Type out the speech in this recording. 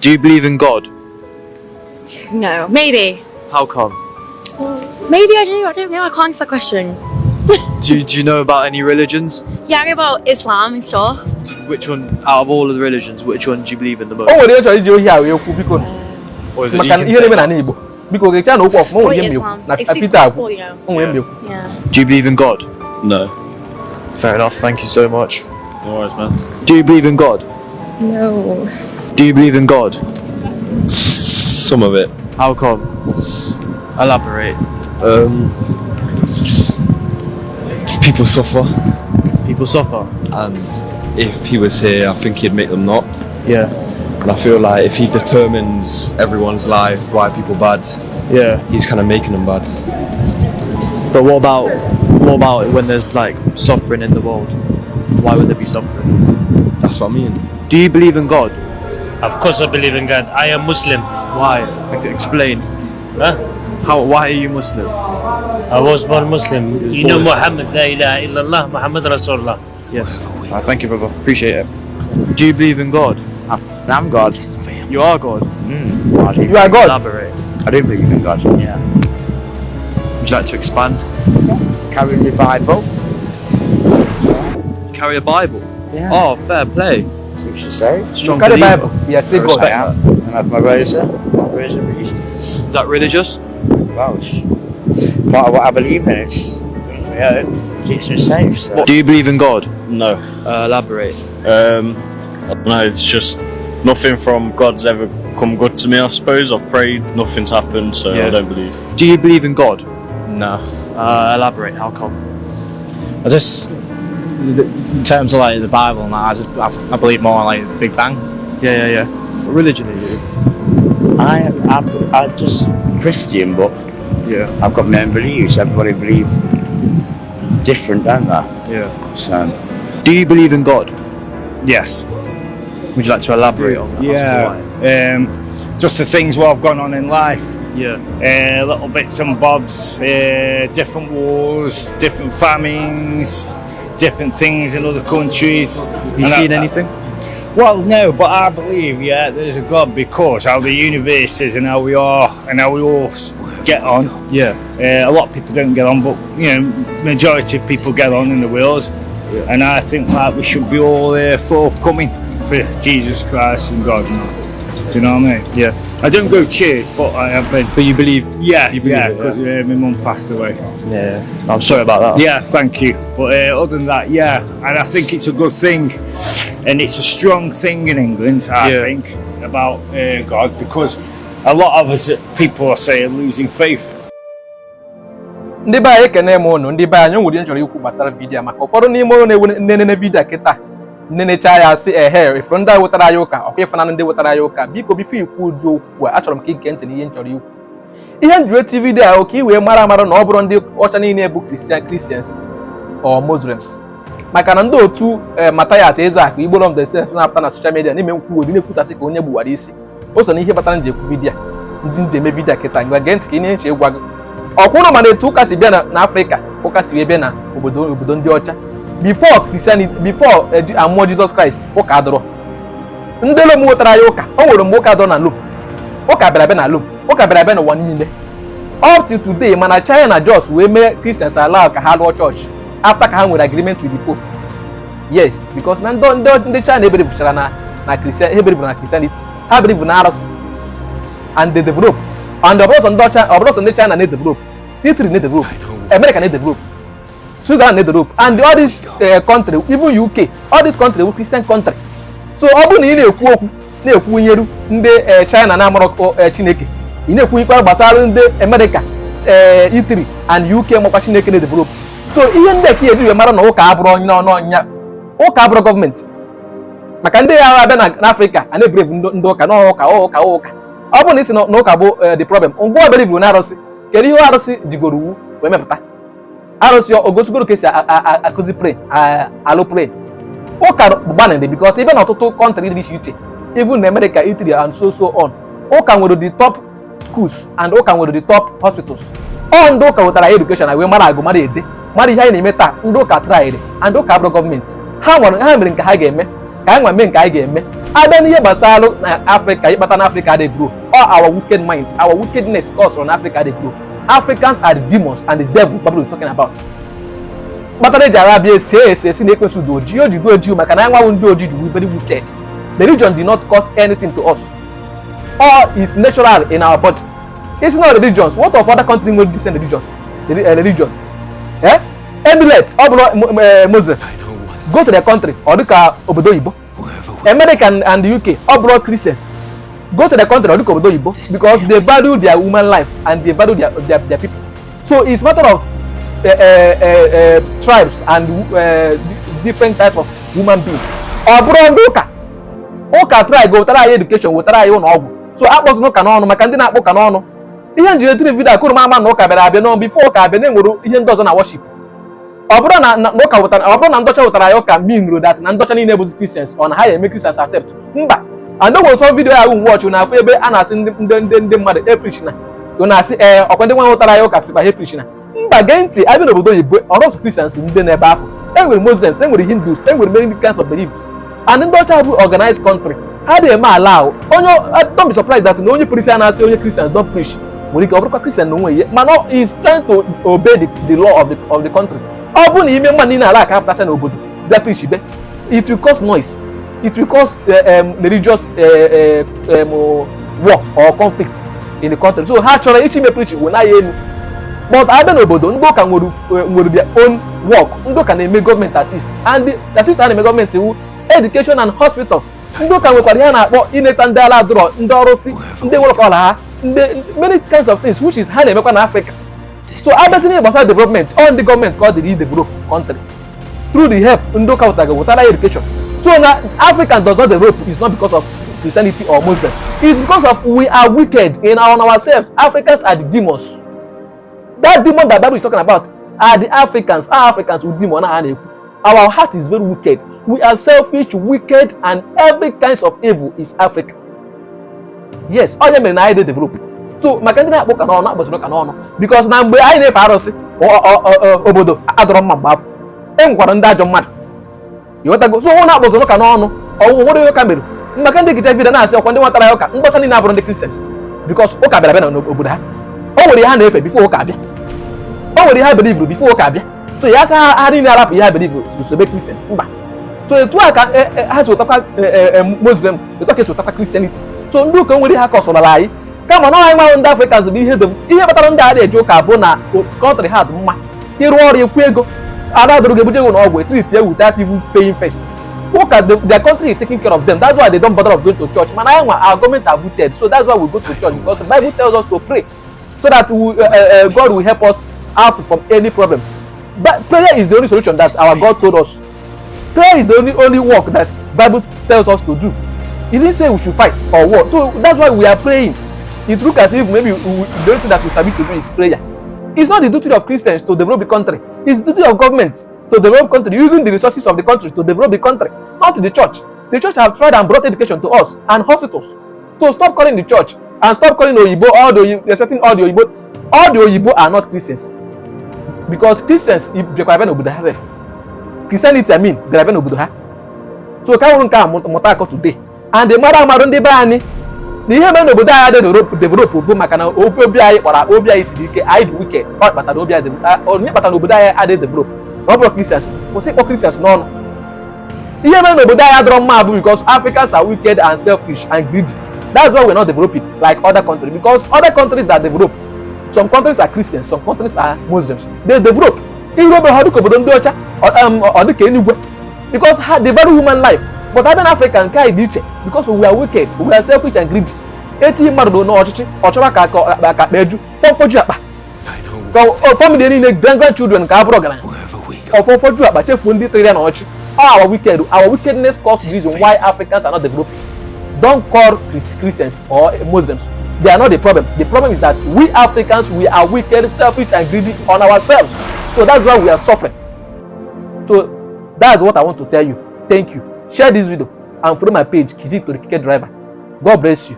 Do you believe in God? No, maybe. How come? Maybe I do. I don't know. I can't answer that question. Do you know about any religions? Yeah, I know about Islam and stuff. Which one, out of all of the religions, which one do you believe in the most? O nwere ihe chọrọ iji ohi a wee kwu, biko. Or is it Maka you can ihe say na-eme n'ala Igbo, biko, gechaa na okwu ọfụma. O nwere ihe Probably m ekwu Islam. na It's Peter quite agwụ cool. O nwere ihe m ekwu. Yeah. Do you believe in God? No. Fair enough. Thank you so much. No worries, man. Do you believe in God? No. Do you believe in God? Some of it. How come? Elaborate. People suffer, People suffer. And if he was here, I think he'd make them not. And I feel like if he determines everyone's life, why people bad, he's kind of making them bad. But what about when there's, like, suffering in the world? Why would there be suffering? That's what I mean. Do you believe in God? Of course, I believe in God. I am Muslim. Why? Like, explain. Huh? How? Why are you Muslim? I was born Muslim. You know Born. Muhammad, لا إله إلا الله, Muhammad رسول الله. Yes. Thank you, brother. Appreciate it. Do you believe in God? I'm God. You are God. I do. You are God. Elaborate. I do believe in God. Yeah. Would you like to expand? Carry the Bible. Carry a Bible. Yeah. Oh, fair play. That's what you say. Strong Carry believer. Bible, you are still God. I Respect am. And have my razor. My razor is Is that religious? Well, it's part of what I believe in. It's, yeah, it keeps me safe. So. Do you believe in God? No. Elaborate. I don't know, it's just nothing from God's ever come good to me, I suppose. I've prayed, nothing's happened, so I don't believe. Do you believe in God? No. Elaborate. How come? I just, in terms of, like, the Bible and that, I just I believe more in, like, the Big Bang. Yeah. What religion are you? I just Christian, but I've got my own beliefs. Everybody believe different, don't they? Yeah. So Do you believe in God? Yes. Would you like to elaborate on that, as to Yeah. why? Just the things what have gone on in life. Little bits and bobs, different wars, different famines, different things in other countries. Have you And seen anything? Well, no, but I believe, yeah, there's a God because how the universe is and how we are and how we all get on. A lot of people don't get on, but majority of people get on in the world. And I think, like, we should be all forthcoming for Jesus Christ and God. Do you know what I mean? Yeah. I don't go to church, but I have been. But you believe? Yeah, You believe yeah, it, yeah? because my mum passed away. Yeah. I'm sorry about that. Yeah, thank you. But other than that, yeah, and I think it's a good thing, and it's a strong thing in England, I think, about God, because a lot of us, people are saying, losing faith. Ndị be anyị, ekene m ụnụ. Ndị be anyị, o nwere ihe m chọrọ ikwu gbasara video a, maka ụfọdụ n'ime ụlọ na-ewe nnenene video kịta nnenecha ya, sị ehe, ifuru ndị a wetara anyị ụka ọkwa, ịfụnanụ ndị wetara anyị ụka. Biko, before ikwu ụdị okwu a, achọrọ m ka ige ntị n'ihe m chọrọ ikwu. Ihe m jiri eti video ahụ ka ị wee mara amara na ọ bụrụ ndị ọcha niile bụ Christians or Muslims, maka na ndị otu Mathias Ezeaku Igbo of themselves na-apụta na social media na-eme nkwu odi na-ekwusasị ka onye gbuwara isi. O so na ihe kpatara m ji ekwu video a, ndị nji eme video kịta. Ngwa, gee ntị ka ị na-eche ịgwa gị ọkwụrụ. Mana etu ụka si bịa na Afrịka, ụka si wee bịa na obodo ndị ọcha before Christianity, before amụọ Jizọs Kraịst, ụka adọrọ. Ndị Rom wetara ya ụka. O nwere mgbe ụka dọ na Rom. Ụka bịara bịa na Rom, ụka bịara bịa n'ụwa niile up to today. Mana China just wee mee Christians allow ka ha lụọ chọọchị after ka ha nwere agreement with the Pope. Yes, because na ndị China eberibuchara na Christian, ha eberibu na Christianity, ha believe na arụsị, and they develop. And ọ bụrụ sọ ndị ọcha, ọ bụrụ sọ ndị China na-edevelop, Italy na-edevelop, America na-edevelop, Switzerland na-edevelop, and all these country, even UK, all these country wụ Christian country. So ọ bụrụ na ị na-ekwu okwu na-ekwu nyeru ndị China na-amụrụ Chineke, ị na-ekwu ikpe gbasara ndị America, Italy and UK makwa Chineke na-edevelop. So ihe ndị a ka eji wee mara na ụka abụrụ onye n'ọnya, ụka abụrụ gọọmenti. Maka ndị ya abịa n'Afrịka a na-ebrevu ndị ụka na ụka ụka ụka. Ọ bụrụ na isi na ụka bụ the problem, ngwa obere na arụsị, kedu ihe arụsị jigoro iwu wee mepụta arụsị? Ogosigoro ka esi akụzi pray, alụ pray. Ụka gbanịrị because ebe na ọtụtụ country dị iche iche, even na America, Italy and so so on, ụka nwere the top schools and ụka nwere the top hospitals. Ọ ndị ụka wetara education na wee mara agụ, mara ede, mara ihe anyị na-eme taa. Ndị ụka tryịrị, and ụka abụrụ gọọmenti. Ha nwere, ha mere nke ha ga-eme. Ka anyị nwa mee nke anyị ga-eme. Abịa n'ihe gbasara na Afrịka, ịkpata na Afrịka adịghị grow. All our wicked mind, our wickedness cause na Africa adịghị grow. Africans are the demons and the devil Bible is talking about. Kpatara eji ara abịa ese ese esi na ekwensu dị ojii, o ji dị ojii maka na anyị nwawu ndị ojii dị very wicked. Religion did not cause anything to us. All is natural in our body. It's not religions. What of other country nwere the same religions? Religion, eh? Emirates, ọ bụrụ Muslim, go to their country, ọ dịka obodo oyibo. America and the UK, ọ bụrụ Christians, go to their country, ọ dịka obodo oyibo, because they value their human life and they value their people. So it's matter of tribes and different type of human beings. Ọ bụrụ ndị ụka, ụka try go wetara anyị education, wetara anyị ụlọ ọgwụ. So akpọzina ụka n'ọnụ, maka ndị na-akpọ ụka n'ọnụ. Ihe njiri etiri video akụrụ m ama na ụka bịara abịa nọ before ụka abịa na-enwere ihe ndị ọzọ na worship. Ọ bụrụ na ụka wetara, ọ bụrụ na ndọcha wetara ya ụka, mean that na ndọcha niile bụzi Christians, ọ na ha ya eme Christians accept? Mba. And o nwere some video ahụ watch na afụ ebe a na-asị ndị mmadụ e-preach na na-asị ee ọkwa ndị nwa wetara ya ụka sịkwa ha e-preach na. Mba, gee ntị. Abịa n'obodo oyibo, ọrọsụ Christians ndị n'ebe ahụ, enwere Muslims, enwere Hindus, enwere many kinds of beliefs. And ndị ọcha bụ organized country, ha dị eme ala ahụ. Onye, don't be surprised that na onye polisi a na-asị onye Christians don't preach nwere ike ọ bụrụkwa Christian na onwe ya, mana is trying to obey the law of the country. Ọ bụrụ na ime mmadụ niile ala ka apụtasị n'obodo bịa preach be, it will cause noise, it will cause religious war or conflict in the country. So ha chọrọ ichi ime preach wụ na ya elu. But abịa n'obodo, ndị ụka nwere their own work. Ndị ụka na-eme gọọmenti assist, and the assist a na-eme gọọmenti wu education and hospital. Ndị ụka nwekwara ihe a na-akpọ ineta ndị ala adụrọ, ndị ọrụsị, ndị nwere ọla ha, ndị many kinds of things which is ha na-emekwa na Africa. So abịazi n'ihe gbasara development, ọ ndị gọọmenti ka ọ dịrị develop country through the help ndị ụka wụtara wụtara education. So na African does not develop is not because of Christianity or Muslim, it's because of we are wicked in our on ourselves. Africans are the demons. That demon that Bible is talking about are the Africans. Our Africans with demon ha na-ekwu. Our heart is very wicked. We are selfish, wicked, and every kinds of evil is Africa. Yes, onye mere na anyị dey develop. So maka ndị na-akpọ ụka n'ọnụ, akpọchiri ụka n'ọnụ because na mgbe anyị na-efe arụsị, obodo adọrọ mma. Mgbe afọ e nwekwara ndị ajọ mmadụ, ịghọtago? So ụnụ akpọziri ụka n'ọnụ, ọnwụ nwere ihe ụka mere. Maka ndị gicha video na-asị ọkwa ndị nwatara ya ụka, ndọcha niile abụrụ ndị Christians because ụka bịara bịa n'obodo ha. O nwere ihe ha na-efe before ụka abịa, o nwere ihe ha believe before ụka abịa. So ya sị ha niile arapụ ihe ha believe sobe Christians? Mba. So etu a ka ha si ụtakwa Muslim, etu a ka esi ụtakwa Christianity. So ndị ụka nwere ihe ha kọsọrọ anyị, kama na anyị nwa ndị Africans bụ ihe ihe kpatara ndị a na-eje ụka bụ na country ha dị mma. Ịrụ ọrụ, ekwu ego ada dụrụ ga-ebuje ego na ọgwụ treat ya without even paying first. Ụka, their country is taking care of them. That's why they don't bother of going to church. Mana anyị nwa, our government are booted, so that's why we go to church, because the Bible tells us to pray so that God will help us out from any problem. But prayer is the only solution that our God told us. Prayer is the only work that Bible tells us to do. He didn't say we should fight or war. So that's why we are praying. It look as if maybe the only thing that we sabi to do is prayer. It's not the duty of Christians to develop the country. It's the duty of government to develop country, using the resources of the country to develop the country, not the church. The church have tried and brought education to us and hospitals. So stop calling the church and stop calling oyibo, all the oyibo, accepting all the oyibo. All the oyibo are not Christians, because Christians bịakwara bịa n'obodo ha sef. Christianity, I mean, bịara bịa n'obodo ha. So ka nwụrụ nke a mụta akọ today and mara amarụ ndị be anyị na ihe mere n'obodo anyị adịghị develop bụ maka na obi anyị kpọrọ akpọ, obi anyị siri ike, anyị dị wicked. Ọ kpatara obi anyị, onye kpatara n'obodo anyị adịghị develop na ọ bụrụ Christians. Kwụsị ịkpọ Christians n'ọnụ. Ihe mere n'obodo anyị adọrọ mma bụ because Africans are wicked and selfish and greedy. That's why we're not developing like other countries, because other countries that develop, some countries are Christians, some countries are Muslims, they develop. Iru obe ha dịka obodo ndị ọcha, ọ dịka enigwe, because ha they value human life. But abịa na Africa, nke anyị dị iche because we are wicked, we are selfish and greedy. Etinye mmadụ n'ọchịchị, ọ chọrọ ka akpa eju fọfọju akpa, ka family niile, grand grandchildren ka a bụrụ ọgaranya, ọfọfọju akpa, chefuo ndị tiri ya n'ọchị. All our wicked, our wickedness cause reason why Africans are not developing. Don't call Christians or Muslims. They are not the problem. The problem is that we Africans, we are wicked, selfish and greedy on ourselves. So that's why we are suffering. So that's what I want to tell you. Thank you. Share this video and follow my page, Kizi to the Keke Driver. God bless you.